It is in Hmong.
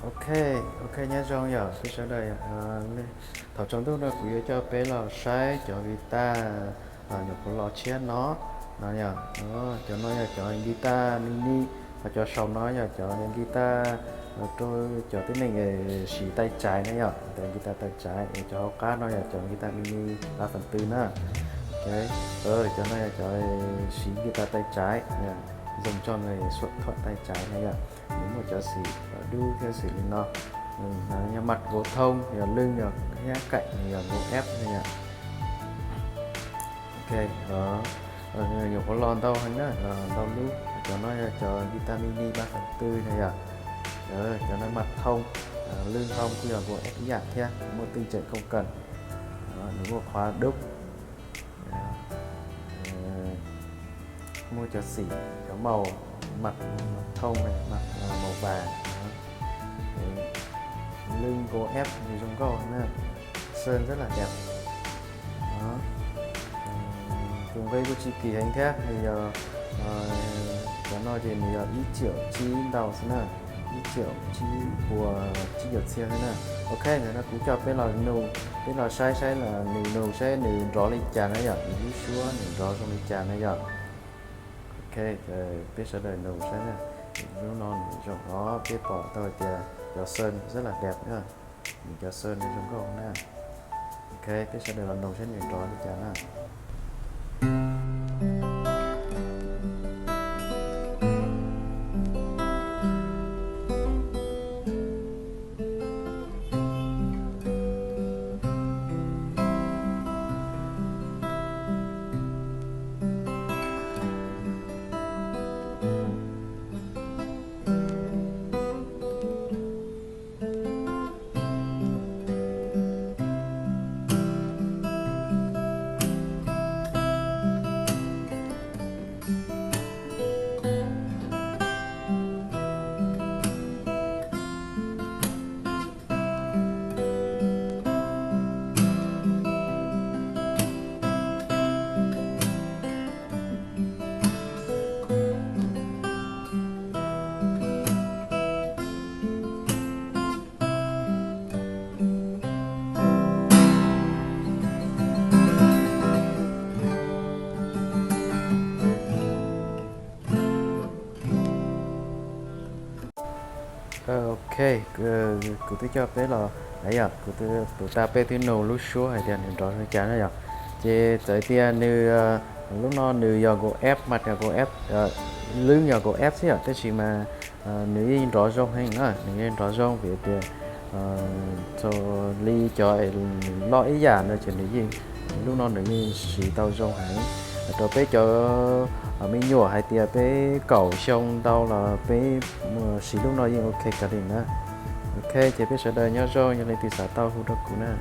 Ok, ok, nyob zoo yom peb sawv daws. Thaum tsaus ntuj no kuv yuav coj peb los saib cov guitar nyuam qhuav los tshiab no, no yom. Cov no yog cov guitar mini, ho cov saum no yog cov guitar rau cov tib neeg siv taij tsaiv na yom, cov guitar taij tsaiv. Cov hauv qab no yog cov guitar mini ba feem twg na. Cov no yog cov siv guitar taij tsaiv, dùng cho người suộc thuận tay trái na yom. Nws muaj cov xim dub thiab xim li no. Nws yog mặt gỗ thông, yog lưng, yog khía cạnh, yog gỗ ép na yom. Ok, nyuam qhuav los ntau heev na, ntau lub. Cov no yog cov guitar mini ba feem twg na yom. Cov no mặt thông, lưng thông kuj yog gỗ ép ib yam thiab, muaj tinh chỉnh không cần. Nws muaj khóa đúc, muaj cov xim, cov màu, mặt thông này, mặt màu vàng, lưng gỗ ép thì trông gốc nữa, sơn rất là đẹp. Đó. Tus nqi kuj tsis kim heev thiab, nws yog, cov no ces nws yog ib triệu tsib ntau xwb na, ib triệu tsib puas tsib caug txhiab xwb na. Ok, ntawm no kuv coj peb los nug, peb los saib saib nws nug saib nws nrov li cas na yom, nws lub suab nws nrov zoo li cas na yom. Ok, peb sawv daws nug saib na. Lub no nws zoo os, peb pom tau tias cov sơn rất là đẹp na, nws cov sơn nws zoo nkauj na. Ok, peb sawv daws los nug saib nws nrov li cas na. Ok, kuv twb coj peb los, yog kuv twb, kuv twb teb peb twb nug lub suab hais tias nws nrov zoo li cas na yom. Ces txawm tias nws, lub no nws yog gos ep, mas yog gos ep, lwb yog gos ep xwb yom, tab sis mas nws yeej nrov zoo heev na, nws yeej nrov zoo vim tias txhua li cov es nws loj ib yam no ces nws yeej, lub no nws yeej siv tau zoo heev. Rau peb cov me nyuam hais tias peb kaum xyoo ntau los peb siv lub no yeej ok kawg li na. Ok, ces peb sawv daws nyob zoo, yog leej twg xav tau hu rau kuv na.